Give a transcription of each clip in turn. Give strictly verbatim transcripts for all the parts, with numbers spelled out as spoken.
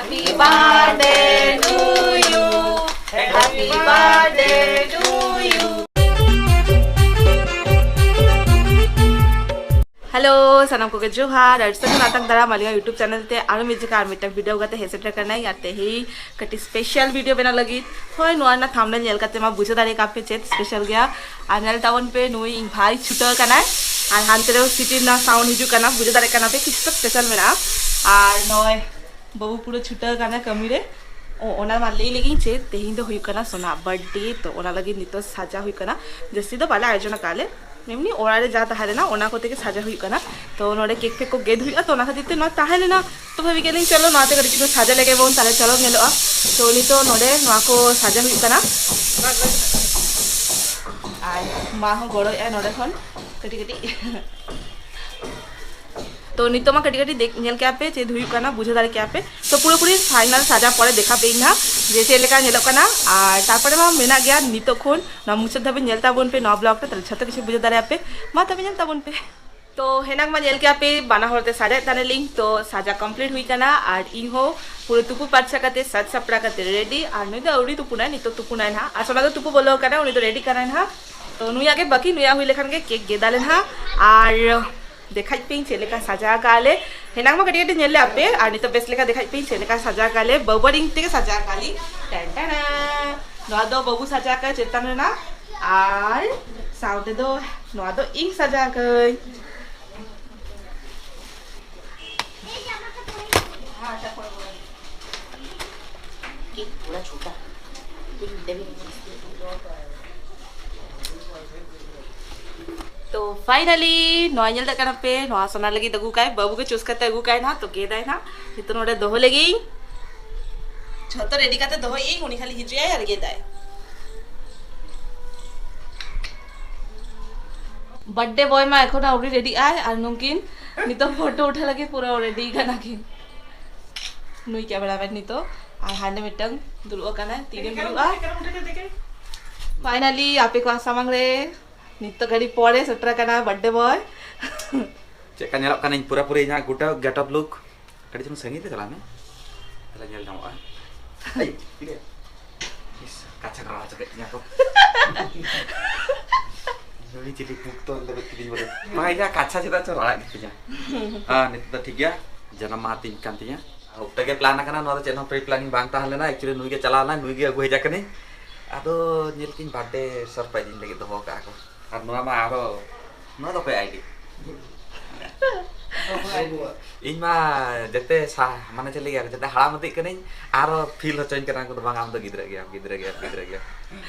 Happy birthday to you. Happy birthday to you. Hello, ᱥᱟᱱᱟᱢ ᱠᱚᱜᱮ ᱡᱚᱦᱟᱨ ᱟᱨ ᱥᱟᱹᱜᱩᱱ ᱟᱛᱟᱝ ᱫᱟᱨᱟᱢ ᱟᱞᱤᱧᱟᱜ YouTube channel ᱛᱮ ᱟᱨᱚ ᱢᱤᱫ ᱡᱚᱠᱷᱟ ᱟᱨ ᱢᱤᱫᱴᱟᱝ video ᱠᱟᱛᱮ ᱦᱮᱡ ᱥᱮᱴᱮᱨ ᱠᱟᱱᱟᱭ᱾ ᱟᱨ ᱛᱮᱦᱮᱧ ᱠᱟᱹᱴᱤᱡ special video ᱵᱮᱱᱟᱣ ᱞᱟᱹᱜᱤᱫ, ᱦᱳᱭ, ᱱᱚᱣᱟ ᱨᱮᱱᱟᱜ thumbnail ᱧᱮᱞ ᱠᱟᱛᱮ ᱢᱟ ᱵᱩᱡᱷᱟᱹᱣ ᱫᱟᱲᱮ ᱠᱟᱜ ᱯᱮ ᱪᱮᱫ special ᱜᱮᱭᱟ᱾ ᱟᱨ ᱧᱮᱞ ᱛᱟᱵᱚᱱ ᱯᱮ, ᱱᱩᱭ ᱤᱧ ᱵᱷᱟᱭ ᱪᱷᱩᱴᱟᱹᱣ ᱠᱟᱱᱟᱭ ᱟᱨ ᱦᱟᱱᱛᱮ ᱨᱮ city ᱨᱮᱱᱟᱜ sound ᱦᱤᱡᱩᱜ ᱠᱟᱱᱟ, ᱵᱩᱡᱷᱟᱹᱣ ᱫᱟᱲᱮ ᱠᱟᱱᱟ ᱯᱮ ᱠᱤᱪᱷᱩ special ᱢᱮᱱᱟᱜᱼᱟ᱾ ᱟᱨ ᱱᱚᱜᱼᱚᱭ ᱵᱟᱹᱵᱩ ᱯᱩᱨᱟᱹ ᱪᱷᱩᱴᱟᱹᱣ ᱠᱟᱱᱟ ᱠᱟᱹᱢᱤ ᱨᱮ᱾ ᱚ, ᱚᱱᱟ ᱢᱟ ᱞᱟᱹᱭ ᱞᱮᱜᱤᱧ ᱪᱮᱫ, ᱛᱮᱦᱮᱧ ᱫᱚ ᱦᱩᱭᱩᱜ ᱠᱟᱱᱟ ᱥᱳᱱᱟ birthday, ᱛᱚ ᱚᱱᱟ ᱞᱟᱹᱜᱤᱫ ᱱᱤᱛᱚᱜ ᱥᱟᱡᱟᱣ ᱦᱩᱭᱩᱜ ᱠᱟᱱᱟ᱾ ᱡᱟᱹᱥᱛᱤ ᱫᱚ ᱵᱟᱞᱮ ᱟᱭᱳᱡᱚᱱ ᱟᱠᱟᱫ ᱞᱮ, ᱮᱢᱱᱤ ᱚᱲᱟᱜ ᱨᱮ ᱡᱟ ᱛᱟᱦᱮᱸ ᱞᱮᱱᱟ ᱚᱱᱟ ᱠᱚᱛᱮ ᱜᱮ ᱥᱟᱡᱟᱣ ᱦᱩᱭᱩᱜ ᱠᱟᱱᱟ᱾ ᱛᱚ ᱱᱚᱰᱮ cake ᱯᱷᱮᱠ ᱠᱚ ᱜᱮᱫ ᱦᱩᱭᱩᱜᱼᱟ, ᱛᱚ ᱚᱱᱟ ᱠᱷᱟᱹᱛᱤᱨ ᱛᱮ ᱱᱚᱣᱟ ᱛᱟᱦᱮᱸ ᱞᱮᱱᱟ᱾ ᱛᱚ ᱵᱷᱟᱵᱤ ᱠᱮᱫ ᱞᱤᱧ ᱪᱚᱞᱚ ᱱᱚᱣᱟ ᱛᱮ ᱠᱟᱹᱴᱤᱡ ᱪᱩᱞᱩᱝ ᱥᱟᱡᱟᱣ ᱞᱮᱜᱮ ᱵᱚᱱ, ᱛᱟᱦᱞᱮ ᱪᱚᱞᱚ ᱧᱮᱞᱚᱜᱼᱟ᱾ ᱛᱚ ᱱᱤᱛᱚᱜ ᱱᱚᱰᱮ ᱱᱚᱣᱟ ᱠᱚ ᱥᱟᱡᱟᱣ ᱦᱩᱭᱩᱜ ᱠᱟᱱᱟ᱾ ᱟᱨ ᱢᱟ ᱦᱚᱸ ᱜᱚᱲᱚᱭᱮᱫᱼᱟᱭ ᱱᱚᱰᱮ ᱠᱷᱚᱱ ᱠᱟᱹᱴᱤᱡ ᱠᱟᱹᱴᱤᱡ᱾ ᱛᱚ ᱱᱤᱛᱚᱜ ᱢᱟ ᱠᱟᱹᱴᱤᱡ ᱠᱟᱹᱴᱤᱡ ᱫᱮᱠ-, ᱧᱮᱞ ᱠᱮᱜᱼᱟ ᱯᱮ ᱪᱮᱫ ᱦᱩᱭᱩᱜ ᱠᱟᱱᱟ, ᱵᱩᱡᱷᱟᱹᱣ ᱫᱟᱲᱮ ᱠᱮᱜᱼᱟ ᱯᱮ᱾ ᱛᱚ ᱯᱩᱨᱟᱹᱯᱩᱨᱤ final ᱥᱟᱡᱟᱣ ᱯᱚᱨᱮ ᱫᱮᱠᱷᱟᱣ ᱯᱮ ᱤᱧ ᱦᱟᱸᱜ ᱡᱮ ᱪᱮᱫ ᱞᱮᱠᱟ ᱧᱮᱞᱚᱜ ᱠᱟᱱᱟ᱾ ᱟᱨ ᱛᱟᱨᱯᱚᱨᱮ ᱢᱟ ᱢᱮᱱᱟᱜ ᱜᱮᱭᱟ, ᱱᱤᱛᱚᱜ ᱠᱷᱚᱱ ᱱᱚᱣᱟ ᱢᱩᱪᱟᱹᱫ ᱫᱷᱟᱹᱵᱤᱡ ᱧᱮᱞ ᱛᱟᱵᱚᱱ ᱯᱮ ᱱᱚᱣᱟ vlog ᱨᱮ, ᱛᱟᱦᱞᱮ ᱡᱷᱚᱛᱚ ᱠᱤᱪᱷᱩ ᱵᱩᱡᱷᱟᱹᱣ ᱫᱟᱲᱮᱭᱟᱜᱼᱟ ᱯᱮ᱾ ᱢᱟ ᱛᱚᱵᱮ ᱧᱮᱞ ᱛᱟᱵᱚᱱ ᱯᱮ᱾ ᱛᱚ ᱦᱮᱱᱟᱝ ᱢᱟ ᱧᱮᱞ ᱠᱮᱜᱼᱟ ᱯᱮ ᱵᱟᱱᱟ ᱦᱚᱲ ᱛᱮ ᱥᱟᱡᱟᱣᱮᱫ ᱛᱟᱦᱮᱱᱟᱞᱤᱧ, ᱛᱚ ᱥᱟᱡᱟᱣ complete ᱦᱩᱭ ᱠᱟᱱᱟ᱾ ᱟᱨ ᱤᱧ ᱦᱚᱸ ᱯᱩᱨᱟᱹ ᱛᱩᱯᱩ ᱯᱟᱨᱪᱷᱟ ᱠᱟᱛᱮ ᱥᱟᱡᱽ ᱥᱟᱯᱲᱟᱣ ᱠᱟᱛᱮ ready᱾ ᱟᱨ ᱱᱩᱭ ᱫᱚ ᱟᱹᱣᱨᱤ ᱛᱩᱯᱩᱱᱟᱭ, ᱱᱤᱛᱚᱜ ᱛᱩᱯᱩᱱᱟᱭ ᱱᱟᱦᱟᱜ᱾ ᱟᱨ ᱥᱳᱱᱟ ᱫᱚ ᱛᱩᱯᱩ ᱵᱚᱞᱚ ᱠᱟᱱᱟ, ᱩᱱᱤ ᱫᱚ ready ᱠᱟᱱᱟᱭ ᱱᱟᱦᱟᱜ᱾ ᱛᱚ ᱱᱩᱭᱟᱜ ᱜᱮ ᱵᱟᱹᱠᱤ, ᱱᱩᱭᱟᱜ ᱦᱩᱭ ᱞᱮᱠᱷᱟᱱ ᱜᱮ cake ᱜᱮᱫᱟᱞᱮ ᱱᱟᱦᱟᱜ᱾ ᱟᱨ ᱫᱮᱠᱷᱟᱡ ᱯᱮᱧ ᱪᱮᱫ ᱞᱮᱠᱟ ᱥᱟᱡᱟᱣ ᱠᱟᱜᱼᱟ ᱞᱮ᱾ ᱦᱮᱱᱟᱝ ᱢᱟ ᱠᱟᱹᱴᱤᱡ ᱠᱟᱹᱴᱤᱡ ᱧᱮᱞ ᱞᱮᱜᱼᱟ ᱯᱮ, ᱟᱨ ᱱᱤᱛᱚᱜ ᱵᱮᱥ ᱞᱮᱠᱟ ᱫᱮᱠᱷᱟᱡ ᱯᱮᱧ ᱪᱮᱫ ᱞᱮᱠᱟ ᱥᱟᱡᱟᱣ ᱠᱟᱜᱼᱟ ᱞᱮ᱾ ᱵᱟᱹᱵᱟᱨᱤᱝ ᱛᱮᱜᱮ ᱥᱟᱡᱟᱣ ᱠᱟᱜᱼᱟ ᱞᱤᱧ᱾ ᱴᱮᱱ ᱴᱮᱱᱟ᱾ ᱱᱚᱣᱟ ᱫᱚ ᱵᱟᱹᱵᱩ ᱥᱟᱡᱟᱣ ᱠᱟᱜᱼᱟ ᱪᱮᱛᱟᱱ ᱨᱮᱱᱟᱜ, ᱟᱨ ᱥᱟᱶ ᱛᱮᱫᱚ ᱱᱚᱣᱟ ᱫᱚ ᱤᱧ ᱥᱟᱡᱟᱣ ᱠᱟᱜᱼᱟᱹᱧ᱾ ᱛᱚ finally ᱱᱚᱣᱟ ᱧᱮᱞ ᱫᱟᱲᱮᱭᱟᱜ ᱠᱟᱱᱟ ᱯᱮ, ᱱᱚᱣᱟ ᱥᱳᱱᱟ ᱞᱟᱹᱜᱤᱫ ᱟᱹᱜᱩ ᱠᱟᱭ, ᱵᱟᱹᱵᱩ ᱜᱮ choose ᱠᱟᱛᱮ ᱟᱹᱜᱩ ᱠᱟᱭ ᱱᱟᱦᱟᱜ᱾ ᱛᱚ ᱜᱮᱫᱟᱭ ᱱᱟᱦᱟᱜ, ᱱᱤᱛᱚᱜ ᱱᱚᱰᱮ ᱫᱚᱦᱚ ᱞᱟᱹᱜᱤᱫ ᱡᱷᱚᱛᱚ ready ᱠᱟᱛᱮ ᱫᱚᱦᱚᱭᱮᱫ ᱟᱹᱧ, ᱩᱱᱤ ᱠᱷᱟᱹᱞᱤ ᱦᱤᱡᱩᱜ ᱟᱭ ᱟᱨ ᱜᱮᱫᱟᱭ᱾ Birthday boy ᱢᱟ ᱮᱠᱷᱚᱱ ᱟᱹᱣᱨᱤ ready ᱟᱭ, ᱟᱨ ᱱᱩᱠᱤᱱ ᱱᱤᱛᱚᱜ photo ᱩᱴᱷᱟᱹ ᱞᱟᱹᱜᱤᱫ ᱯᱩᱨᱟᱹ ready ᱠᱟᱱᱟ ᱠᱤᱱ᱾ ᱱᱩᱭ camera man ᱱᱤᱛᱚᱜ, ᱟᱨ ᱦᱟᱸᱰᱮ ᱢᱤᱫᱴᱟᱝ ᱫᱩᱲᱩᱵ ᱟᱠᱟᱱᱟᱭ, ᱛᱤᱨᱮᱢ ᱫᱩᱲᱩᱵᱼᱟ? Finally ᱟᱯᱮ ᱠᱚᱣᱟᱜ ᱥᱟᱢᱟᱝ ᱨᱮ ᱱᱤᱛᱚᱜ ᱜᱷᱟᱹᱲᱤ ᱯᱚᱨᱮ ᱥᱮᱴᱮᱨ ᱟᱠᱟᱱᱟ birthday boy᱾ ᱪᱮᱫ ᱞᱮᱠᱟ ᱧᱮᱞᱚᱜ ᱠᱟᱱᱟᱧ ᱯᱩᱨᱟᱹᱯᱩᱨᱤ ᱤᱧᱟᱹᱜ ᱜᱚᱴᱟ get up look? ᱠᱟᱹᱴᱤᱡ ᱪᱩᱞᱩᱝ ᱥᱟᱺᱜᱤᱧ ᱨᱮ ᱪᱟᱞᱟᱜ ᱢᱮ᱾ ᱛᱟᱦᱞᱮ ᱧᱮᱞ ᱧᱟᱢᱚᱜᱼᱟ᱾ ᱤᱥ, ᱠᱟᱪᱷᱟ ᱠᱚ ᱨᱟᱲᱟ ᱦᱚᱪᱚ ᱠᱮᱫ ᱛᱤᱧᱟ ᱠᱚ᱾ ᱱᱩᱭ ᱪᱤᱞᱤ ᱵᱩᱠᱛᱚ ᱞᱮᱵᱮᱫ ᱠᱤᱫᱤᱧ ᱵᱚᱞᱮ᱾ ᱵᱟᱝ, ᱤᱧᱟᱹᱜ ᱠᱟᱪᱷᱟ ᱪᱮᱫᱟᱜ ᱪᱚ ᱨᱟᱲᱟ ᱤᱫᱤ ᱛᱤᱧᱟ᱾ ᱦᱮᱸ, ᱱᱤᱛᱚᱜ ᱫᱚ ᱴᱷᱤᱠ ᱜᱮᱭᱟ, ᱡᱟᱱᱟᱢ ᱢᱟᱦᱟ ᱛᱤᱧ ᱠᱟᱱ ᱛᱤᱧᱟ᱾ ᱩᱯᱴᱟ ᱜᱮ ᱯᱞᱟᱱ ᱟᱠᱟᱱᱟ, ᱱᱚᱣᱟ ᱫᱚ ᱪᱮᱫ ᱦᱚᱸ ᱯᱨᱤ ᱯᱞᱟᱱᱤᱝ ᱵᱟᱝ ᱛᱟᱦᱮᱸ ᱞᱮᱱᱟ᱾ ᱮᱠᱪᱩᱭᱮᱞᱤ ᱱᱩᱭ ᱜᱮ ᱪᱟᱞᱟᱣ ᱞᱮᱱᱟ, ᱱᱩᱭ ᱜᱮ ᱟᱹᱜᱩ ᱦᱮᱡ ᱟᱠᱟᱱᱟᱹᱧ᱾ ᱟᱫᱚ ᱧᱮᱞ ᱠᱤᱧ ᱵᱟᱨᱛᱷᱰᱮ ᱥᱟᱨᱯᱨᱟᱭᱤᱡᱽ ᱤᱧ ᱞᱟᱹᱜᱤᱫ ᱫᱚᱦᱚ ᱠᱟᱜᱼᱟ ᱠᱚ᱾ ᱟᱨ ᱱᱚᱣᱟ ᱢᱟ ᱟᱨᱚ, ᱱᱚᱣᱟ ᱫᱚ ᱚᱠᱚᱭ ᱟᱭᱰᱤ? ᱤᱧ ᱢᱟ ᱡᱮᱛᱮ ᱥᱟ-, ᱢᱟᱱᱮ ᱪᱮᱫ ᱞᱟᱹᱭᱟ, ᱡᱮᱛᱮ ᱦᱟᱲᱟᱢ ᱤᱫᱤᱜ ᱠᱟᱹᱱᱟᱹᱧ, ᱟᱨᱚ ᱯᱷᱤᱞ ᱦᱚᱪᱚᱧ ᱠᱟᱱᱟ ᱠᱚ, ᱵᱟᱝ, ᱟᱢ ᱫᱚ ᱜᱤᱫᱽᱨᱟᱹ ᱜᱮᱭᱟᱢ, ᱜᱤᱫᱽᱨᱟᱹ ᱜᱮᱭᱟᱢ, ᱜᱤᱫᱽᱨᱟᱹ ᱜᱮᱭᱟᱢ᱾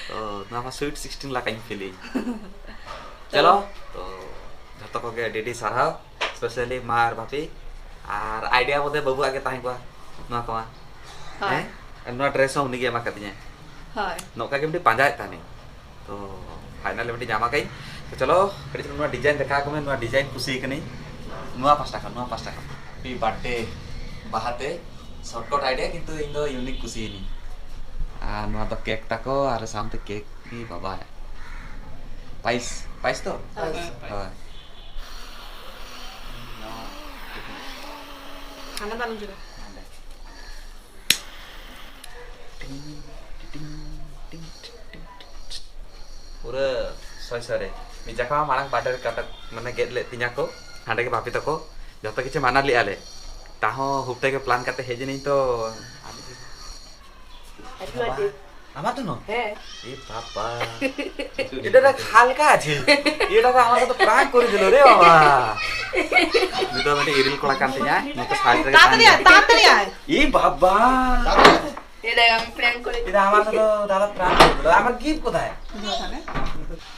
ᱛᱚ ᱱᱚᱣᱟ ᱢᱟ ᱥᱩᱭᱤᱴ ᱥᱤᱠᱥᱴᱤᱱ ᱞᱮᱠᱟᱧ ᱯᱷᱤᱞᱤᱧ᱾ ᱪᱚᱞᱚ, ᱛᱚ ᱡᱷᱚᱛᱚ ᱠᱚᱜᱮ ᱟᱹᱰᱤ ᱟᱹᱰᱤ ᱥᱟᱨᱦᱟᱣ, ᱥᱯᱮᱥᱟᱞᱤ ᱢᱟ ᱟᱨ ᱵᱷᱟᱯᱤ᱾ ᱟᱨ ᱟᱭᱰᱤᱭᱟ ᱵᱚᱫᱮ ᱵᱟᱹᱵᱩᱣᱟᱜ ᱜᱮ ᱛᱟᱦᱮᱸ ᱠᱚᱜᱼᱟ ᱱᱚᱣᱟ ᱠᱚᱢᱟ᱾ ᱦᱳᱭ᱾ ᱦᱮᱸ? ᱟᱨ ᱱᱚᱣᱟ ᱰᱨᱮᱥ ᱦᱚᱸ ᱩᱱᱤᱜᱮ ᱮᱢᱟ ᱠᱟᱫᱤᱧᱟᱭ᱾ ᱦᱳᱭ᱾ ᱱᱚᱝᱠᱟ ᱜᱮ ᱢᱤᱫᱴᱤᱡ ᱯᱟᱸᱡᱟᱭᱮᱫ ᱛᱟᱦᱮᱱᱤᱧ᱾ ᱛᱚ ᱯᱷᱟᱭᱱᱟᱞ ᱢᱤᱫᱴᱤᱡ ᱧᱟᱢ ᱟᱠᱟᱫᱟᱹᱧ᱾ ᱛᱚ ᱪᱚᱞᱚ, ᱠᱟᱹᱴᱤᱡ ᱪᱩᱞᱩᱝ ᱱᱚᱣᱟ ᱰᱤᱡᱟᱭᱤᱱ ᱫᱮᱠᱷᱟᱣ ᱟᱠᱚ ᱢᱮ, ᱱᱚᱣᱟ ᱰᱤᱡᱟᱭᱤᱱ ᱠᱩᱥᱤ ᱠᱟᱹᱱᱟᱹᱧ᱾ ᱱᱚᱣᱟ ᱯᱟᱥᱴᱟ ᱠᱷᱚᱱ, ᱱᱚᱣᱟ ᱯᱟᱥᱴᱟ ᱠᱷᱚᱱ᱾ ᱦᱮᱯᱤ ᱵᱟᱨᱛᱷᱰᱮ ᱵᱟᱦᱟᱛᱮ ᱥᱚᱨᱴᱠᱟᱴ ᱟᱭᱰᱤᱭᱟ, ᱠᱤᱱᱛᱩ ᱤᱧ ᱫᱚ ᱤᱭᱩᱱᱤᱠ ᱠᱩᱥᱤᱭᱮᱱᱟᱹᱧ᱾ ᱟᱨ ᱱᱚᱣᱟ ᱫᱚ ᱠᱮᱠ ᱛᱟᱠᱚ, ᱟᱨ ᱥᱟᱶᱛᱮ ᱠᱮᱠ, ᱮ ᱵᱟᱵᱟ, ᱯᱟᱭᱤᱥ, ᱯᱟᱭᱤᱥ ᱛᱚ? ᱯᱟᱭᱤᱥ᱾ ᱦᱳᱭ᱾ ᱦᱟᱱᱟ ᱫᱚ ᱟᱞᱚᱢ ᱡᱩᱞᱟ᱾ ᱯᱩᱨᱟᱹ ᱥᱚᱭ ᱥᱚᱭ ᱨᱮ᱾ ᱢᱤᱫ ᱡᱟᱠᱷᱟ ᱢᱟ ᱢᱟᱲᱟᱝ ᱵᱟᱨᱛᱷᱰᱮ ᱨᱮ ᱠᱟᱴᱟ-, ᱢᱟᱱᱮ ᱜᱮᱫ ᱞᱮᱫ ᱛᱤᱧᱟ ᱠᱚ ᱦᱟᱸᱰᱮ ᱜᱮ ᱵᱷᱟᱵᱤ ᱛᱟᱠᱚ, ᱡᱚᱛᱚ ᱠᱤᱪᱷᱩ ᱢᱟᱱᱟ ᱞᱮᱜᱼᱟ ᱞᱮ, ᱛᱟᱦᱚᱸ ᱦᱩᱯᱴᱮ ᱜᱮ ᱯᱞᱟᱱ ᱠᱟᱛᱮ ᱦᱮᱡ ᱮᱱᱟᱹᱧ ᱛᱚ᱾ Happy birthday. আমার তো নয়। হ্যাঁ। এ বাবা। এটা দেখ হালকা আছে। এটা তো আমার তো প্রাঙ্ক করে দিল রে বাবা। ᱱᱤᱛᱚᱜ ᱢᱤᱫᱴᱮᱡ ᱤᱨᱤᱞ ᱠᱚᱲᱟ ᱠᱟᱱ ᱛᱤᱧᱟᱹ, ᱱᱚᱛᱮ ᱥᱟᱭᱤᱰ ᱨᱮ ᱛᱟᱲᱟᱛᱟᱲᱤ ᱛᱟᱦᱮᱱ ᱟᱭ, ᱜᱮ᱾ ᱛᱟᱲᱟᱛᱟᱲᱤ ᱟᱭ। ᱮ বাবা। এটা আমি প্র্যাঙ্ক করে। এটা আমার সাথে দাদা প্রাঙ্ক করে দিল। আমার গিফট কোথায়? ওখানে।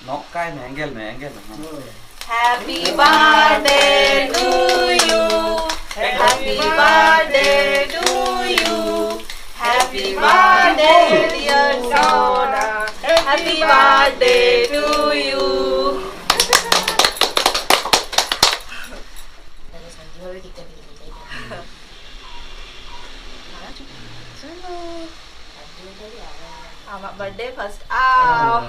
নক্কায় না, অ্যাঙ্গেল না, অ্যাঙ্গেল না। Happy birthday to you. Happy birthday to you. Happy birthday, dear Sona. Happy birthday to you. ᱟᱢᱟᱜ ᱵᱟᱨᱛᱷᱰᱮ ᱯᱷᱟᱨᱥᱴ ᱟᱣ᱾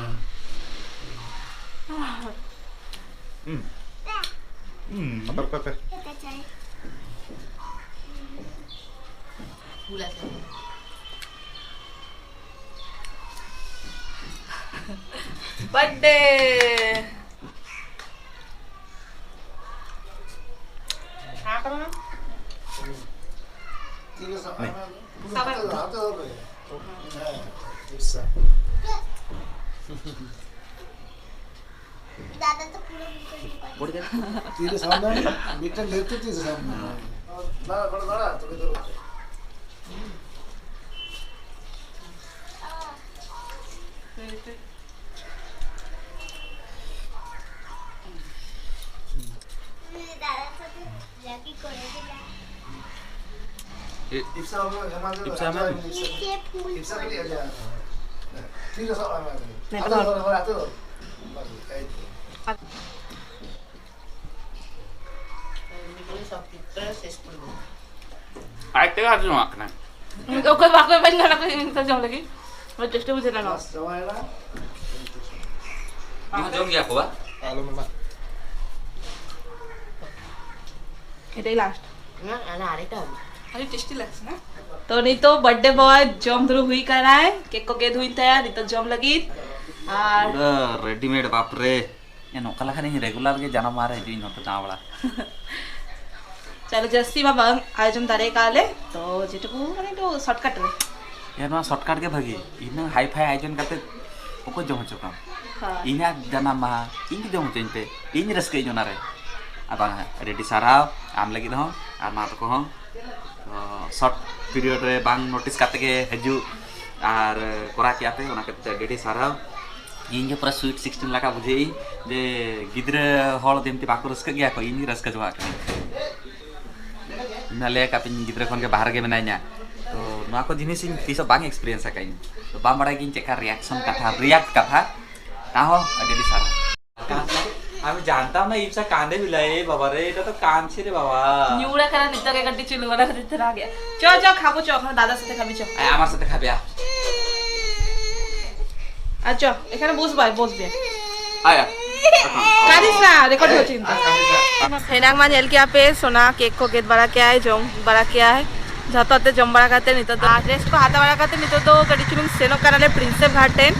ᱦᱩᱸ᱾ ᱦᱩᱸ᱾ ᱦᱟᱯᱮ, ᱦᱟᱯᱮ, ᱦᱟᱯᱮ᱾ ᱵᱩᱞᱟ ᱥᱮ᱾ ᱵᱟᱨᱛᱷᱰᱮ᱾ ᱦᱮᱸ ᱠᱟᱱᱟ᱾ ᱛᱤᱨᱮ ᱥᱟᱵ ᱢᱮ᱾ ᱥᱟᱵ ᱢᱮ᱾ ᱦᱟᱛᱮ ᱫᱚᱦᱚ ᱠᱟᱜ ᱦᱩᱭᱩᱜᱼᱟ᱾ ᱦᱮᱸ, ᱴᱷᱤᱠ ᱥᱮ᱾ ᱫᱟᱫᱟ ᱛᱚ ᱯᱩᱨᱟᱹ ᱵᱩᱡᱷᱟᱹᱣ ᱜᱮ ᱵᱟᱝ᱾ ᱛᱤᱨᱮ ᱥᱟᱵ ᱢᱮ, ᱢᱤᱫᱴᱮᱱ ᱰᱷᱮᱨ ᱛᱮ ᱛᱤᱨᱮ ᱥᱟᱵ ᱢᱮ᱾ ᱫᱟᱫᱟ, ᱛᱷᱚᱲᱟ ᱫᱟᱫᱟ, ᱛᱚᱵᱮ ᱫᱚ᱾ ᱫᱟᱫᱟ ᱛᱚ ᱞᱟᱹᱜᱤᱫ ᱠᱚᱨᱮ ᱜᱮ ᱫᱟ᱾ ᱮ, ᱤᱯᱥᱟ ᱦᱚᱸ ᱦᱮᱢᱟᱞ ᱤᱯᱥᱟ ᱦᱮᱢᱟᱞ? ᱤᱯᱥᱟ ᱠᱷᱟᱹᱞᱤ ᱟᱡᱟᱜ᱾ ᱛᱤ ᱨᱮ ᱥᱟᱵ ᱟᱭ ᱢᱮ᱾ ᱱᱮᱛᱟᱨ᱾ ᱟᱛᱳ ᱫᱚ, ᱟᱛᱳ ᱫᱚ᱾ ᱵᱟᱥ, ᱮᱭ ᱛᱚ᱾ ᱟᱡ ᱛᱮᱜᱮ ᱟᱹᱰᱤ ᱱᱚᱣᱟ ᱠᱟᱱᱟ᱾ ᱚᱠᱚᱭ ᱵᱟᱠᱚ ᱮᱢᱟᱹᱧ ᱠᱟᱱᱟ ᱠᱚ ᱤᱧ ᱛᱚ ᱡᱚᱢ ᱞᱟᱹᱜᱤᱫ᱾ ᱟᱹᱰᱤ ᱴᱮᱥᱴᱤ ᱵᱩᱡᱷᱟᱹᱜ ᱠᱟᱱᱟ᱾ ᱵᱟᱥ, ᱪᱟᱵᱟᱭᱮᱱᱟ᱾ ᱡᱚᱢ ᱜᱮᱭᱟ ᱠᱚ ᱵᱟ? ᱟᱞᱚᱢ ᱮᱢᱟ᱾ ᱮᱴᱟᱜ ᱞᱟᱥᱴ᱾ ᱦᱮᱸ, ᱟᱞᱮ ᱟᱨᱮᱴᱟ ᱦᱩᱭᱩᱜᱼᱟ᱾ ᱟᱹᱰᱤ ᱴᱮᱥᱴᱤ ᱞᱟᱜᱥ ᱱᱟ᱾ ᱛᱚ ᱱᱤᱛᱚᱜ ᱵᱟᱨᱛᱷᱰᱮ ᱵᱚᱭ ᱡᱚᱢ ᱫᱩᱲᱩᱵ ᱦᱩᱭ ᱠᱟᱱᱟᱭ, ᱠᱮᱠ ᱠᱚ ᱜᱮᱫ ᱦᱩᱭ ᱛᱟᱭᱟ ᱱᱤᱛᱚᱜ ᱡᱚᱢ ᱞᱟᱹᱜᱤᱫ᱾ ᱟᱨ ᱯᱩᱨᱟᱹ ᱨᱮᱰᱤᱢᱮᱰ, ᱵᱟᱯ ᱨᱮ᱾ ᱮ, ᱱᱚᱝᱠᱟ ᱞᱮᱠᱷᱟᱱ ᱤᱧ ᱨᱮᱜᱩᱞᱟᱨ ᱜᱮ ᱡᱟᱱᱟᱢ ᱢᱟᱦᱟ ᱨᱮ ᱦᱤᱡᱩᱜ ᱤᱧ ᱱᱚᱛᱮ ᱫᱟᱬᱟ ᱵᱟᱲᱟ᱾ ᱪᱚᱞᱚ, ᱡᱟᱹᱥᱛᱤ ᱢᱟ ᱵᱟᱝ ᱟᱭᱳᱡᱚᱱ ᱫᱟᱲᱮ ᱠᱟᱜ ᱞᱮ, ᱛᱚ ᱡᱮᱴᱩᱠᱩ ᱢᱟᱱᱮ ᱮᱠᱴᱩ ᱥᱚᱨᱴᱠᱟᱴ ᱨᱮ᱾ ᱮ, ᱱᱚᱣᱟ ᱥᱚᱨᱴᱠᱟᱴ ᱜᱮ ᱵᱷᱟᱹᱜᱤ᱾ ᱤᱱᱟᱹ ᱦᱟᱭ ᱯᱷᱟᱭ ᱟᱭᱳᱡᱚᱱ ᱠᱟᱛᱮ ᱚᱠᱚᱭ ᱡᱚᱢ ᱦᱚᱪᱚ ᱠᱚᱣᱟ? ᱦᱳᱭ᱾ ᱤᱧᱟᱹᱜ ᱡᱟᱱᱟᱢ ᱢᱟᱦᱟ ᱤᱧ ᱜᱮ ᱡᱚᱢ ᱦᱚᱪᱚᱧ ᱯᱮ, ᱤᱧ ᱨᱟᱹᱥᱠᱟᱹᱧ ᱚᱱᱟᱨᱮ᱾ ᱟᱨ ᱵᱟᱝ, ᱟᱹᱰᱤ ᱟᱹᱰᱤ ᱥᱟᱨᱦᱟᱣ ᱟᱢ ᱞᱟᱹᱜᱤᱫ ᱦᱚᱸ ᱟᱨ ᱢᱟ ᱛᱟᱠᱚ ᱦᱚᱸ᱾ ᱛᱚ, ᱥᱚᱨᱴ ᱯᱤᱨᱤᱭᱳᱰ ᱨᱮ ᱵᱟᱝ ᱱᱳᱴᱤᱥ ᱠᱟᱛᱮ ᱜᱮ ᱦᱤᱡᱩᱜ ᱟᱨ ᱠᱚᱨᱟᱣ ᱠᱮᱜᱼᱟ ᱯᱮ, ᱚᱱᱟ ᱠᱷᱟᱹᱛᱤᱨ ᱛᱮ ᱟᱹᱰᱤ ᱟᱹᱰᱤ ᱥᱟᱨᱦᱟᱣ᱾ ᱤᱧ ᱜᱮ ᱯᱩᱨᱟᱹ ᱥᱩᱭᱤᱴ ᱥᱤᱠᱥᱴᱤᱱ ᱞᱮᱠᱟ ᱵᱩᱡᱷᱟᱹᱣ ᱤᱧ ᱡᱮ ᱜᱤᱫᱽᱨᱟᱹ ᱦᱚᱲ ᱡᱮᱢᱛᱤ ᱵᱟᱠᱚ ᱨᱟᱹᱥᱠᱟᱹᱜ ᱜᱮᱭᱟ ᱠᱚ, ᱤᱧ ᱜᱮ ᱨᱟᱹᱥᱠᱟᱹ ᱪᱟᱵᱟᱜ ᱠᱟᱱᱟ᱾ ᱤᱧ ᱢᱟ ᱞᱟᱹᱭ ᱟᱠᱟᱫ ᱯᱮ, ᱤᱧ ᱜᱤᱫᱽᱨᱟᱹ ᱠᱷᱚᱱ ᱜᱮ ᱵᱟᱦᱨᱮ ᱜᱮ ᱢᱮᱱᱟᱧᱟ᱾ ᱛᱚ ᱱᱚᱣᱟ ᱠᱚ ᱡᱤᱱᱤᱥ ᱤᱧ ᱛᱤᱥ ᱦᱚᱸ ᱵᱟᱝ ᱮᱠᱥᱯᱤᱨᱤᱭᱮᱱᱥ ᱟᱠᱟᱫ ᱤᱧ᱾ ᱛᱚ ᱵᱟᱝ ᱵᱟᱲᱟᱭ ᱜᱤᱧ ᱪᱮᱫ ᱞᱮᱠᱟ ᱨᱤᱭᱟᱠᱥᱚᱱ ᱠᱟᱛᱷᱟ, ᱨᱤᱭᱟᱠᱴ ᱠᱟᱛᱷᱟ, ᱛᱟᱦᱚᱸ ᱟᱹᱰᱤ ᱟᱹᱰᱤ ᱥᱟᱨᱦᱟᱣ᱾ আমি জানতাম না ইপসা কান্দে বিলাই, এ বাবা রে, এটা তো কাঁদছে রে বাবা। ᱧᱩ ᱵᱟᱲᱟ ᱠᱟᱱᱟ ᱱᱤᱛᱚᱜ ᱜᱮ ᱠᱟᱹᱴᱤᱡ ᱪᱩᱞᱩ ᱵᱟᱲᱟ ᱠᱷᱟᱹᱛᱤᱨ ᱛᱮ ᱨᱟᱜᱮᱜᱼᱟ᱾ ᱪᱚ, ᱪᱚ, ᱠᱷᱟᱵᱚ ᱪᱚ, ᱮᱠᱷᱚᱱ ᱫᱟᱫᱟ ᱥᱟᱛᱮ ᱠᱷᱟᱵᱤ ᱪᱚ᱾ ᱟᱭ, ᱟᱢᱟᱨ ᱥᱟᱛᱮ ᱠᱷᱟᱵᱤ ᱟ᱾ ᱟᱨ ᱪᱚ, ᱮᱠᱷᱟᱱ ᱵᱚᱥ ᱵᱟᱭ, ᱵᱚᱥ ᱵᱮ᱾ ᱟᱭᱟ᱾ ᱠᱟᱹᱨᱤᱥ ᱱᱟ, ᱨᱮᱠᱚᱨᱰ ᱦᱚᱪᱚ ᱪᱤᱱᱛᱟ᱾ ᱦᱮᱱᱟᱝ ᱢᱟ ᱧᱮᱞ ᱠᱮᱜᱼᱟ ᱯᱮ, ᱥᱳᱱᱟ ᱠᱮᱠ ᱠᱚ ᱜᱮᱫ ᱵᱟᱲᱟ ᱠᱮᱜᱼᱟᱭ, ᱡᱚᱢ ᱵᱟᱲᱟ ᱠᱮᱜᱼᱟᱭ᱾ ᱡᱷᱚᱛᱚ ᱛᱮ ᱡᱚᱢ ᱵᱟᱲᱟ ᱠᱟᱛᱮ ᱱᱤᱛᱚᱜ ᱫᱚ ᱨᱮᱥᱴ ᱠᱚ ᱦᱟᱛᱟᱣ ᱵᱟᱲᱟ ᱠᱟᱛᱮ ᱱᱤᱛᱚᱜ ᱫᱚ ᱠᱟᱹᱴᱤᱡ ᱪᱩᱞᱩᱝ ᱥᱮᱱᱚᱜ ᱠᱟᱱᱟᱞᱮ ᱯᱨᱤᱱᱥᱮᱯ ᱜᱷᱟᱴ ᱴᱷᱮᱱ᱾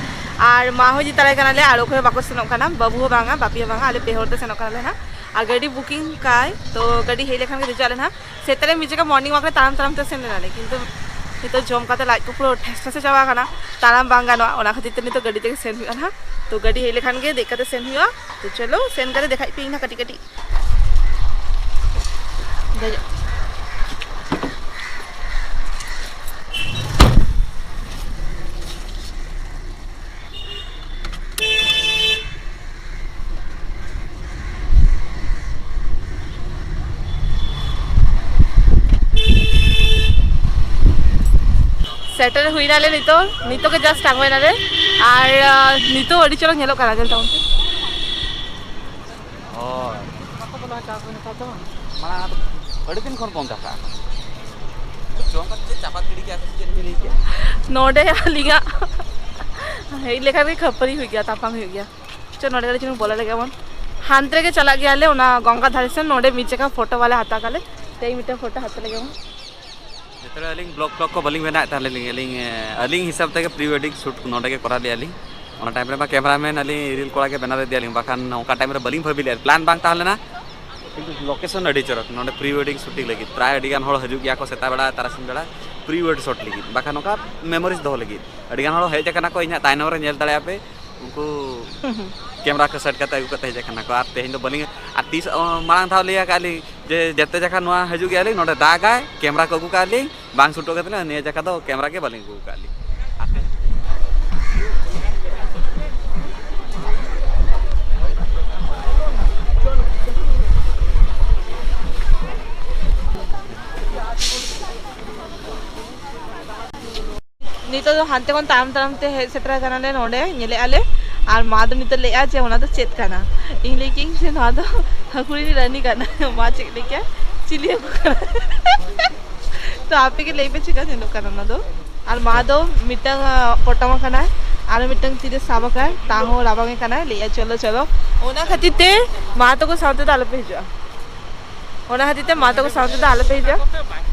ᱟᱨ ᱢᱟ ᱦᱚᱸ ᱤᱫᱤ ᱛᱟᱨᱟᱭ ᱠᱟᱱᱟᱞᱮ, ᱟᱨ ᱚᱠᱚᱭ ᱦᱚᱸ ᱵᱟᱠᱚ ᱥᱮᱱᱚᱜ ᱠᱟᱱᱟ, ᱵᱟᱹᱵᱩ ᱦᱚᱸ ᱵᱟᱝᱟ, ᱵᱟᱯᱤ ᱦᱚᱸ ᱵᱟᱝᱟ, ᱟᱞᱮ ᱯᱮ ᱦᱚᱲ ᱛᱮ ᱥᱮᱱᱚᱜ ᱠᱟᱱᱟᱞᱮ ᱱᱟᱦᱟᱜ᱾ ᱟᱨ ᱜᱟᱹᱰᱤ ᱵᱩᱠᱤᱝ ᱠᱟᱭ, ᱛᱚ ᱜᱟᱹᱰᱤ ᱦᱮᱡ ᱞᱮᱠᱷᱟᱱ ᱜᱮ ᱫᱮᱡᱚᱜ ᱟᱞᱮ ᱱᱟᱦᱟᱜ᱾ ᱥᱮᱛᱟᱜ ᱨᱮ ᱢᱤᱫ ᱡᱟᱭᱜᱟ ᱢᱚᱨᱱᱤᱝ ᱣᱟᱠ ᱨᱮ ᱛᱟᱲᱟᱢ ᱛᱟᱲᱟᱢ ᱛᱮ ᱥᱮᱱ ᱞᱮᱱᱟᱞᱮ, ᱠᱤᱱᱛᱩ ᱱᱤᱛᱚᱜ ᱡᱚᱢ ᱠᱟᱛᱮ ᱞᱟᱡ ᱠᱚ ᱯᱩᱨᱟᱹ ᱴᱷᱮᱥ ᱴᱷᱮᱥ ᱪᱟᱵᱟ ᱟᱠᱟᱱᱟ, ᱛᱟᱲᱟᱢ ᱵᱟᱝ ᱜᱟᱱᱚᱜᱼᱟ, ᱚᱱᱟ ᱠᱷᱟᱹᱛᱤᱨ ᱛᱮ ᱱᱤᱛᱚᱜ ᱜᱟᱹᱰᱤ ᱛᱮᱜᱮ ᱥᱮᱱ ᱦᱩᱭᱩᱜᱼᱟ ᱱᱟᱦᱟᱜ᱾ ᱛᱚ ᱜᱟᱹᱰᱤ ᱦᱮᱡ ᱞᱮᱠᱷᱟᱱ ᱜᱮ ᱫᱮᱡ ᱠᱟᱛᱮ ᱥᱮᱱ ᱦᱩᱭᱩᱜᱼᱟ᱾ ᱛᱚ ᱪᱚᱞᱚ ᱥᱮᱱ ᱠᱟᱛᱮ ᱫᱮᱠᱷᱟᱭ ᱯᱮ ᱤᱧ ᱱᱟᱦᱟᱜ ᱠᱟᱹᱴᱤᱡ ᱠᱟᱹᱴᱤᱡ᱾ ᱫᱮᱡᱚᱜ᱾ ᱥᱮᱴᱮᱨ ᱦᱩᱭᱱᱟᱞᱮ ᱱᱤᱛᱚᱜ, ᱱᱤᱛᱚᱜ ᱜᱮ ᱡᱟᱥᱴ ᱟᱬᱜᱚᱭᱱᱟᱞᱮ᱾ ᱟᱨ ᱟᱸ, ᱱᱤᱛᱚᱜ ᱟᱹᱰᱤ ᱪᱚᱨᱚᱠ ᱧᱮᱞᱚᱜ ᱠᱟᱱᱟ, ᱧᱮᱞ ᱛᱟᱵᱚᱱ ᱯᱮ᱾ ᱦᱳᱭ᱾ ᱢᱟᱲᱟᱝ ᱟᱹᱰᱤ ᱫᱤᱱ ᱠᱷᱚᱱ ᱠᱚ ᱚᱱᱠᱟ ᱠᱟᱜᱼᱟ᱾ ᱡᱚᱢ ᱠᱟᱛᱮ ᱪᱮᱫ ᱪᱟᱯᱟᱫ ᱜᱤᱰᱤ ᱠᱮᱜᱼᱟ ᱠᱚ ᱥᱮ ᱪᱮᱫ ᱵᱤᱱ ᱞᱟᱹᱭ ᱠᱮᱜᱼᱟ? ᱱᱚᱰᱮ ᱟᱹᱞᱤᱧᱟᱜ ᱦᱮᱡ ᱞᱮᱠᱷᱟᱱ ᱜᱮ ᱠᱷᱟᱹᱯᱟᱹᱨᱤ ᱦᱩᱭᱩᱜ ᱜᱮᱭᱟ, ᱛᱟᱯᱟᱢ ᱦᱩᱭᱩᱜ ᱜᱮᱭᱟ᱾ ᱪᱚ, ᱱᱚᱰᱮ ᱠᱟᱹᱴᱤᱡ ᱪᱩᱞᱩᱝ ᱵᱚᱞᱚ ᱞᱮᱜᱮ ᱵᱚᱱ᱾ ᱦᱟᱱᱛᱮ ᱨᱮᱜᱮ ᱪᱟᱞᱟᱜ ᱜᱮᱭᱟᱞᱮ, ᱚᱱᱟ ᱜᱚᱝᱜᱟ ᱫᱷᱟᱨᱮ ᱥᱮᱱ᱾ ᱱᱚᱰᱮ ᱢᱤᱫ ᱡᱟᱭᱜᱟ ᱯᱷᱳᱴᱳ ᱵᱟᱞᱮ ᱦᱟᱛᱟᱣ ᱠᱟᱜ ᱞᱮ, ᱛᱮᱦᱮᱧ ᱢᱤᱫᱴᱮᱱ ᱯᱷᱳᱴᱳ ᱦᱟᱛᱟᱣ ᱞᱮᱜᱮ ᱵᱚᱱ᱾ ᱱᱤᱛᱚᱜ ᱟᱹᱞᱤᱧ ᱵᱞᱚᱜ ᱯᱷᱞᱚᱜ ᱠᱚ ᱵᱟᱹᱞᱤᱧ ᱵᱮᱱᱟᱣᱮᱫ ᱛᱟᱦᱮᱸ ᱞᱤᱧ, ᱟᱹᱞᱤᱧ, ᱟᱹᱞᱤᱧ ᱦᱤᱥᱟᱹᱵ ᱛᱮᱜᱮ ᱯᱨᱤ ᱣᱮᱰᱤᱝ ᱥᱩᱴ ᱱᱚᱰᱮ ᱜᱮ ᱠᱚᱨᱟᱣ ᱞᱮᱫᱼᱟ ᱞᱤᱧ᱾ ᱚᱱᱟ ᱴᱟᱭᱤᱢ ᱨᱮᱢᱟ ᱠᱮᱢᱮᱨᱟᱢᱮᱱ ᱟᱹᱞᱤᱧ, ᱨᱤᱞ ᱠᱚᱲᱟ ᱜᱮ ᱵᱮᱱᱟᱣ ᱞᱮᱫᱮᱭᱟᱞᱤᱧ, ᱵᱟᱠᱷᱟᱱ ᱚᱱᱠᱟ ᱴᱟᱭᱤᱢ ᱨᱮ ᱵᱟᱹᱞᱤᱧ ᱵᱷᱟᱹᱵᱤ ᱞᱮᱫᱼᱟ, ᱯᱞᱟᱱ ᱵᱟᱝ ᱛᱟᱦᱮᱸ ᱞᱮᱱᱟ᱾ ᱠᱤᱱᱛᱩ ᱞᱳᱠᱮᱥᱚᱱ ᱟᱹᱰᱤ ᱪᱚᱨᱚᱠ, ᱱᱚᱰᱮ ᱯᱨᱤ ᱣᱮᱰᱤᱝ ᱥᱩᱴᱤᱝ ᱞᱟᱹᱜᱤᱫ ᱯᱨᱟᱭ ᱟᱹᱰᱤ ᱜᱟᱱ ᱦᱚᱲ ᱦᱤᱡᱩᱜ ᱜᱮᱭᱟ ᱠᱚ ᱥᱮᱛᱟᱜ ᱵᱮᱲᱟ, ᱛᱟᱨᱟᱥᱤᱧ ᱵᱮᱲᱟ ᱯᱨᱤ ᱣᱮᱰ ᱥᱚᱴ ᱞᱟᱹᱜᱤᱫ, ᱵᱟᱠᱷᱟᱱ ᱱᱚᱝᱠᱟ ᱢᱮᱢᱳᱨᱤᱡᱽ ᱫᱚᱦᱚ ᱞᱟᱹᱜᱤᱫ᱾ ᱟᱹᱰᱤ ᱜᱟᱱ ᱦᱚᱲ ᱦᱮᱡ ᱟᱠᱟᱱᱟ ᱠᱚ, ᱤᱧᱟᱹᱜ ᱛᱟᱭᱱᱚᱢ ᱨᱮ ᱧᱮᱞ ᱫᱟᱲᱮᱭᱟᱜᱼᱟ ᱯᱮ, ᱩᱱᱠᱩ ᱠᱮᱢᱮᱨᱟ ᱠᱚ ᱥᱮᱴ ᱠᱟᱛᱮ ᱟᱹᱜᱩ ᱠᱟᱛᱮ ᱦᱮᱡ ᱟᱠᱟᱱᱟ ᱠᱚ᱾ ᱟᱨ ᱛᱮᱦᱮᱧ ᱫᱚ ᱵᱟᱹᱞᱤᱧ, ᱟᱨ ᱛᱤᱥ, ᱚ, ᱢᱟᱲᱟᱝ ᱫᱷᱟᱣ ᱞᱟᱹᱭ ᱟᱠᱟᱫ ᱞᱤᱧ ᱡᱮ ᱡᱮᱛᱮ ᱡᱟᱠᱷᱟ ᱱᱚᱣᱟ ᱦᱤᱡᱩᱜ ᱜᱮᱭᱟᱞᱤᱧ, ᱱᱚᱰᱮ ᱫᱟᱜᱟᱭ, ᱠᱮᱢᱮᱨᱟ ᱠᱚ ᱟᱹᱜᱩ ᱠᱟᱜ ᱞᱤᱧ, ᱵᱟᱝ ᱥᱩᱴᱚᱜ ᱠᱟᱱ ᱛᱟᱹᱞᱤᱧᱟ, ᱱᱤᱭᱟᱹ ᱡᱟᱠᱷᱟ ᱫᱚ ᱠᱮᱢᱮᱨᱟ ᱜᱮ ᱵᱟᱹᱞᱤᱧ ᱟᱹᱜᱩ ᱟᱠᱟᱫ ᱞᱤᱧ᱾ ᱱᱤᱛᱚᱜ ᱫᱚ ᱦᱟᱱᱛᱮ ᱠᱷᱚᱱ ᱛᱟᱲᱟᱢ ᱛᱟᱲᱟᱢ ᱛᱮ ᱦᱮᱡ ᱥᱮᱴᱮᱨ ᱟᱠᱟᱱᱟᱞᱮ ᱱᱚᱰᱮ, ᱧᱮᱞᱮᱫᱼᱟ ᱞᱮ᱾ ᱟᱨ ᱢᱟ ᱫᱚ ᱱᱤᱛᱚᱜ ᱞᱟᱹᱭᱮᱫᱼᱟ ᱡᱮ ᱚᱱᱟ ᱫᱚ ᱪᱮᱫ ᱠᱟᱱᱟ? ᱤᱧ ᱞᱟᱹᱭ ᱠᱮᱜᱼᱟᱹᱧ ᱡᱮ ᱱᱚᱣᱟ ᱫᱚ ᱦᱟᱹᱠᱩ ᱨᱤᱱᱤᱡ ᱨᱟᱹᱱᱤ ᱠᱟᱱᱟ᱾ ᱢᱟ ᱪᱮᱫ ᱞᱟᱹᱭ ᱠᱮᱜᱼᱟ? ᱪᱤᱞᱤ ᱦᱟᱹᱠᱩ ᱠᱟᱱᱟ? ᱛᱚ ᱟᱯᱮ ᱜᱮ ᱞᱟᱹᱭ ᱯᱮ ᱪᱮᱫᱠᱟ ᱧᱮᱞᱚᱜ ᱠᱟᱱᱟ ᱚᱱᱟ ᱫᱚ? ᱟᱨ ᱢᱟ ᱫᱚ ᱢᱤᱫᱴᱟᱝ, ᱟᱸ, ᱯᱚᱴᱚᱢ ᱟᱠᱟᱱᱟᱭ, ᱟᱨ ᱢᱤᱫᱴᱟᱝ ᱛᱤᱨᱮ ᱥᱟᱵ ᱟᱠᱟᱫ, ᱛᱟᱦᱚᱸ ᱨᱟᱵᱟᱝ ᱮ ᱠᱟᱱᱟᱭ, ᱞᱟᱹᱭᱮᱫᱼᱟ ᱪᱚᱞᱚ ᱪᱚᱞᱚ᱾ ᱚᱱᱟ ᱠᱷᱟᱹᱛᱤᱨ ᱛᱮ ᱢᱟ ᱛᱟᱠᱚ ᱥᱟᱶᱛᱮ ᱫᱚ ᱟᱞᱚᱯᱮ ᱦᱤᱡᱩᱜᱼᱟ᱾ ᱚᱱᱟ ᱠᱷᱟᱹᱛᱤᱨ ᱛᱮ ᱢᱟ ᱛᱟᱠᱚ ᱥᱟᱶ ᱛᱮᱫᱚ ᱟᱞᱚᱯᱮ ᱦᱤᱡᱩᱜᱼᱟ᱾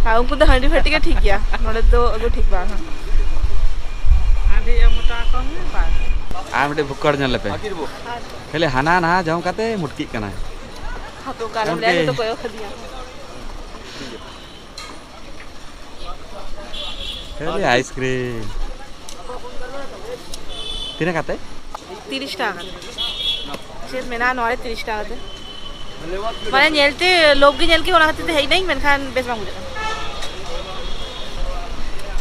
ᱟᱨ ᱩᱱᱠᱩ ᱫᱚ ᱦᱟᱺᱰᱤ ᱵᱷᱟᱹᱴᱤ ᱜᱮ ᱴᱷᱤᱠ ᱜᱮᱭᱟ, ᱱᱚᱰᱮ ᱫᱚ ᱟᱹᱜᱩ ᱴᱷᱤᱠ ᱵᱟᱝ᱾ ᱦᱟᱺᱰᱤ ᱮᱢ ᱦᱚᱴᱚ ᱟᱠᱚ ᱢᱮ, ᱵᱟᱥ᱾ ᱟᱨ ᱢᱤᱫᱴᱮᱡ ᱵᱷᱩᱠᱠᱟᱲ ᱧᱮᱞ ᱞᱮᱯᱮ᱾ ᱠᱷᱟᱹᱞᱤ ᱦᱟᱱᱟ ᱱᱟᱣᱟ ᱡᱚᱢ ᱠᱟᱛᱮ ᱢᱩᱴᱠᱤᱜ ᱠᱟᱱᱟᱭ᱾ ᱦᱟᱯᱮ ᱚᱠᱟᱨᱮᱢ ᱞᱟᱹᱭᱟ, ᱜᱚᱢᱠᱮ᱾ ᱱᱤᱛᱚᱜ ᱠᱚᱭᱚᱜ ᱠᱟᱫᱤᱧᱟ᱾ ᱠᱷᱟᱹᱞᱤ ᱟᱭᱤᱥᱠᱨᱤᱢ᱾ ᱛᱤᱱᱟᱹᱜ ᱠᱟᱛᱮ? ᱛᱤᱨᱤᱥ ᱴᱟᱠᱟ ᱠᱟᱛᱮ᱾ ᱪᱮᱫ ᱢᱮᱱᱟᱜᱼᱟ ᱱᱚᱣᱟ ᱨᱮ ᱛᱤᱨᱤᱥ ᱴᱟᱠᱟ ᱠᱟᱛᱮ? ᱢᱟᱱᱮ ᱧᱮᱞᱛᱮ ᱞᱳᱵᱷ ᱜᱮ ᱧᱮᱞ ᱠᱮᱫ, ᱚᱱᱟ ᱠᱷᱟᱹᱛᱤᱨ ᱛᱮ ᱦᱮᱡ ᱱᱟᱹᱧ, ᱢᱮᱱᱠᱷᱟᱱ ᱵᱮᱥ ᱵᱟᱝ ᱵᱩᱡᱷᱟᱹᱜ ᱠᱟᱱᱟ᱾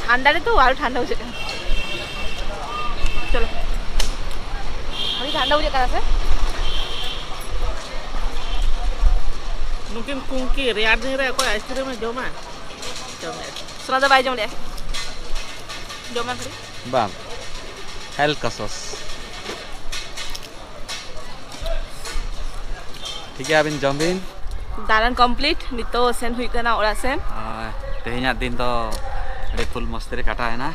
ᱴᱷᱟᱱᱰᱟ ᱨᱮᱛᱚ ᱟᱨᱚ ᱴᱷᱟᱱᱰᱟ ᱵᱩᱡᱷᱟᱹᱜ ᱠᱟᱱᱟ᱾ ᱪᱚᱞᱚ, ᱟᱹᱰᱤ ᱴᱷᱟᱱᱰᱟ ᱵᱩᱡᱷᱟᱹᱜ ᱠᱟᱱᱟ ᱥᱮ? ᱱᱩᱠᱤᱱ ᱠᱩᱝᱠᱤ ᱨᱮᱭᱟᱲ ᱫᱤᱱ ᱨᱮ ᱚᱠᱚᱭ ᱟᱭᱤᱥᱠᱨᱤᱢ ᱮ ᱡᱚᱢᱟ? ᱡᱚᱢᱮᱫ᱾ ᱥᱳᱱᱟ ᱫᱚ ᱵᱟᱭ ᱡᱚᱢ ᱞᱮᱜᱼᱟ᱾ ᱡᱚᱢ ᱢᱮ ᱠᱷᱟᱹᱞᱤ᱾ ᱵᱟᱝ, ᱦᱮᱞ ᱠᱟᱥᱚᱥ᱾ ᱴᱷᱤᱠ ᱜᱮᱭᱟ, ᱟᱹᱵᱤᱱ ᱡᱚᱢ ᱵᱤᱱ᱾ ᱫᱟᱬᱟᱱ ᱠᱚᱢᱯᱞᱤᱴ, ᱱᱤᱛᱚᱜ ᱥᱮᱱ ᱦᱩᱭᱩᱜ ᱠᱟᱱᱟ ᱚᱲᱟᱜ ᱥᱮᱱ᱾ ᱟᱨ ᱛᱮᱦᱮᱧᱟᱜ ᱫᱤᱱ ᱫᱚ ᱟᱹᱰᱤ ᱯᱷᱩᱞ ᱢᱚᱥᱛᱤ ᱨᱮ ᱠᱟᱴᱟᱣ ᱮᱱᱟ᱾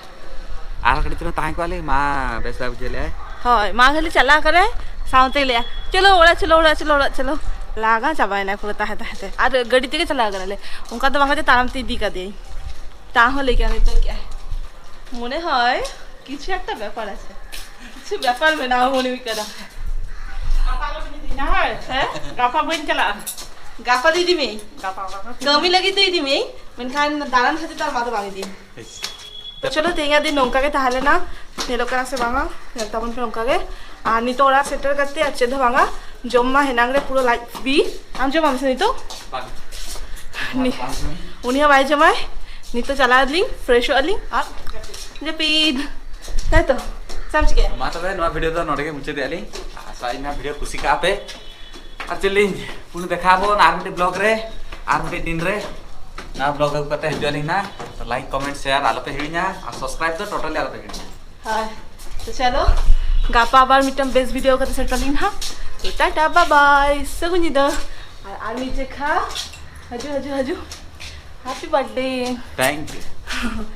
ᱟᱨᱦᱚᱸ ᱠᱟᱹᱴᱤᱡ ᱪᱩᱞᱩᱝ ᱛᱟᱦᱮᱸ ᱠᱚᱜᱼᱟ ᱞᱤᱧ, ᱢᱟ ᱵᱮᱥ ᱵᱟᱭ ᱵᱩᱡᱷᱟᱹᱣ ᱞᱮᱜᱼᱟᱭ᱾ ᱦᱳᱭ, ᱢᱟ ᱠᱷᱟᱹᱞᱤ ᱪᱟᱞᱟᱣ ᱠᱟᱱᱟᱭ, ᱥᱟᱶᱛᱮ ᱞᱟᱹᱭᱟ, "ᱪᱚᱞᱚ ᱚᱲᱟᱜ, ᱪᱚᱞᱚ ᱚᱲᱟᱜ, ᱪᱚᱞᱚ ᱚᱲᱟᱜ, ᱪᱚᱞᱚ᱾" ᱞᱟᱸᱜᱟ ᱪᱟᱵᱟᱭᱮᱱᱟᱭ ᱯᱩᱨᱟᱹ ᱛᱟᱦᱮᱸ ᱛᱟᱦᱮᱸ ᱛᱮ᱾ ᱟᱨ ᱜᱟᱹᱰᱤ ᱛᱮᱜᱮ ᱪᱟᱞᱟᱣ ᱠᱟᱱᱟᱞᱮ, ᱚᱱᱠᱟ ᱫᱚ ᱵᱟᱝ ᱡᱮ ᱛᱟᱲᱟᱢ ᱛᱮ ᱤᱫᱤ ᱠᱟᱫᱮᱭᱟᱹᱧ᱾ ᱛᱟᱣ ᱦᱚᱸ ᱞᱟᱹᱭ ᱠᱮᱫᱟ, ᱱᱤᱛᱚᱜ ᱠᱮᱜᱼᱟᱭ, "ᱢᱚᱱᱮ ᱦᱚᱭ ᱠᱤᱪᱷᱩ ᱮᱠᱴᱟ ᱵᱮᱯᱟᱨ ᱟᱪᱷᱮ, ᱠᱤᱪᱷᱩ ᱵᱮᱯᱟᱨ ᱢᱮᱱᱟᱜᱼᱟ ᱢᱚᱱᱮ ᱦᱩᱭᱩᱜ ᱠᱟᱱᱟ᱾" ᱦᱳᱭ, ᱦᱮᱸ? ᱜᱟᱯᱟ ᱵᱟᱹᱧ ᱪᱟᱞᱟᱜᱼᱟ᱾ ᱜᱟᱯᱟ ᱫᱚ ᱤᱫᱤ ᱢᱮᱭᱟᱹᱧ᱾ ᱜᱟᱯᱟ ᱵᱟᱝ᱾ ᱠᱟᱹᱢᱤ ᱞᱟᱹᱜᱤᱫ ᱫᱚ ᱤᱫᱤ ᱢᱮᱭᱟᱹᱧ, ᱢᱮᱱᱠᱷᱟᱱ ᱫᱟᱬᱟᱱ ᱠᱷᱟᱹᱛᱤᱨ ᱛᱮ ᱟᱨ ᱢᱟ ᱫᱚ ᱵᱟᱝ ᱤᱫᱤ᱾ ᱛᱚ ᱪᱚᱞᱚ, ᱛᱮᱦᱮᱧᱟᱜ ᱫᱤᱱ ᱱᱚᱝᱠᱟ ᱜᱮ ᱛᱟᱦᱮᱸ ᱞᱮᱱᱟ᱾ ᱧᱮᱞᱚᱜ ᱠᱟᱱᱟ ᱥᱮ ᱵᱟᱝᱟ? ᱧᱮᱞ ᱛᱟᱵᱚᱱ ᱯᱮ ᱱᱚᱝᱠᱟ ᱜᱮ᱾ ᱟᱨ ᱱᱤᱛᱚᱜ ᱚᱲᱟᱜ ᱥᱮᱴᱮᱨ ᱠᱟᱛᱮ ᱟᱨ ᱪᱮᱫ ᱦᱚᱸ ᱵᱟᱝᱟ, ᱡᱚᱢ ᱢᱟ ᱦᱮᱱᱟᱝ ᱨᱮ ᱯᱩᱨᱟᱹ ᱞᱟᱡ ᱵᱤ᱾ ᱟᱢ ᱡᱚᱢᱟᱢ ᱥᱮ ᱱᱤᱛᱚᱜ? ᱵᱟᱝ᱾ ᱱᱤ-, ᱵᱟᱝ ᱡᱚᱢ᱾ ᱩᱱᱤ ᱦᱚᱸ ᱵᱟᱭ ᱡᱚᱢᱟᱭ᱾ ᱱᱤᱛᱚᱜ ᱪᱟᱞᱟᱜ ᱟᱹᱞᱤᱧ, ᱯᱷᱨᱮᱥᱚᱜ ᱟᱹᱞᱤᱧ ᱟᱨ ᱡᱟᱹᱯᱤᱫ᱾ ᱛᱟᱭ ᱛᱚ? ᱥᱮ ᱟᱢ ᱪᱤᱠᱟᱹᱭᱟ? ᱢᱟ ᱛᱚᱵᱮ, ᱱᱚᱣᱟ ᱵᱷᱤᱰᱤᱭᱳ ᱫᱚ ᱱᱚᱰᱮ ᱜᱮ ᱢᱩᱪᱟᱹᱫᱮᱜᱼᱟ ᱞᱤᱧ᱾ ᱟᱥᱟᱭᱟᱹᱧ ᱱᱚᱣᱟ ᱵᱷᱤᱰᱤᱭᱳ ᱠᱩᱥᱤ ᱠᱟᱜᱼᱟ ᱯᱮ᱾ ᱟᱨ ᱪᱮᱫ ᱞᱤᱧ, ᱯᱩᱱ ᱫᱮᱠᱷᱟ ᱟᱵᱚᱱ ᱟᱨ ᱢᱤᱫᱴᱮᱡ ᱵᱞᱚᱜ ᱨᱮ, ᱟᱨ ᱢᱤᱫᱴᱮᱡ ᱫᱤᱱ ᱨᱮ ᱱᱟᱣᱟ ᱵᱞᱚᱜ ᱟᱹᱜᱩ ᱠᱟᱛᱮ ᱦᱤᱡᱩᱜ ᱟᱹᱞᱤᱧ ᱱᱟ᱾ ᱛᱚ ᱞᱟᱭᱤᱠ, ᱠᱚᱢᱮᱱᱴ, ᱥᱮᱭᱟᱨ ᱟᱞᱚᱯᱮ ᱦᱤᱲᱤᱧᱟ, ᱟᱨ ᱥᱟᱵᱥᱠᱨᱟᱭᱤᱵ ᱫᱚ ᱴᱳᱴᱟᱞᱤ ᱟᱞᱚᱯᱮ ᱦᱤᱲᱤᱧᱟ᱾ ᱦᱳᱭ, ᱛᱚ ᱪᱚᱞᱚ, ᱜᱟᱯᱟ ᱟᱵᱟᱨ ᱢᱤᱫᱴᱟᱝ ᱵᱮᱥ ᱵᱷᱤᱰᱤᱭᱳ ᱠᱟᱛᱮ ᱥᱮᱴᱮᱨ ᱟᱹᱞᱤᱧ ᱦᱟᱸᱜ᱾ ᱛᱚ ᱴᱟᱴᱟ, ᱵᱟᱭ ᱵᱟᱭ, ᱥᱟᱹᱜᱩᱱ ᱧᱤᱫᱟᱹ᱾ ᱟᱨ ᱟᱨ ᱢᱤᱫ ᱡᱮᱠᱷᱟ ᱦᱟᱡᱩ, ᱦᱟᱡᱩ, ᱦᱟᱡᱩ, ᱦᱮᱯᱤ ᱵᱟᱨᱛᱷᱰᱮ᱾ Thank you.